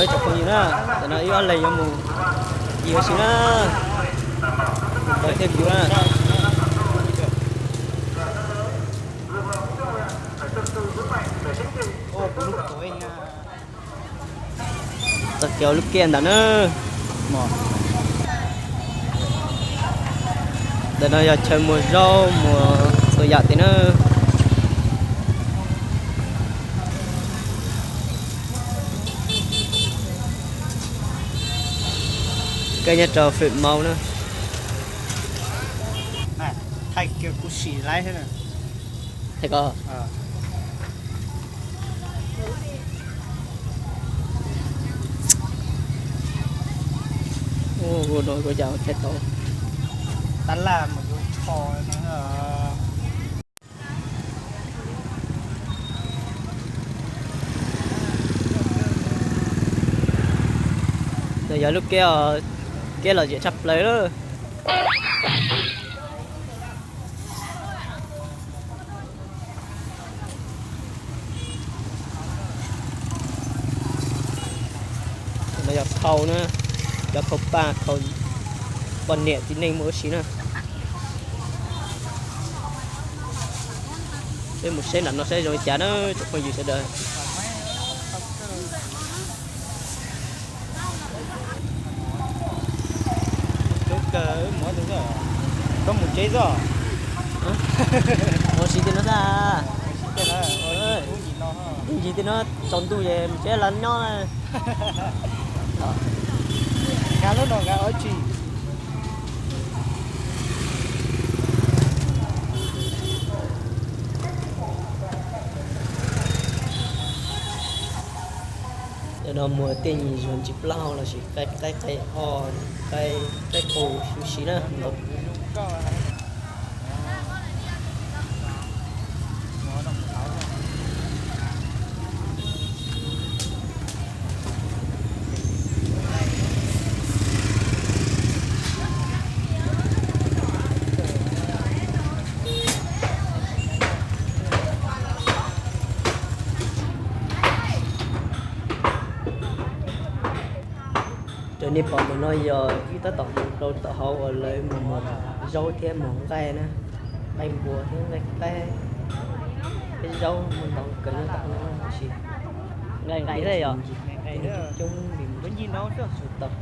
Cov phooj ywg na, tam no ib ob leeg yuav mus ncig ua si na, mus kawm thiab view na. Txoj kev ua lub kej ntawm na. Ntawm no yog chaw muag zaub muag txhua yam tiag na. Kej nyob rau Fruit Mall na. Thaij kiag kuv sim laiv thiab. Thaij koj. Ua no kuv cas thaij tau. Tab laj mus yuav tsho no. Nws yog lub kej, kej lom zem tshaj plaws lawm. No yog khau na, cov khau paj khau poj niam txiv neej muaj ua si na. Peb mus saib nram no saib zoo li cas na tsoom phooj ywg sawv daws. Koj mus tsev xwb. Mus ua si tej no xwb. Ncig tej no tsaus ntuj ces mus tsev los nyob. Nkag lub no nkag ua tsi. Cov no muag tej nyuag ntsis plaub hau los sis qaib qaib qaib o, qaib qaib qus xyuv xim na. Raws nej pom ntawm no yog wb tab tom mus rau tom hauv uas lawv mus muag zaub thiab muag nqaij na, nqaij npua thiab nqaij qaib, thiab zaub muaj ntau kawg nyob tom no tab sis nqaij nqaij thiab yog coob coob li mus tsis tau.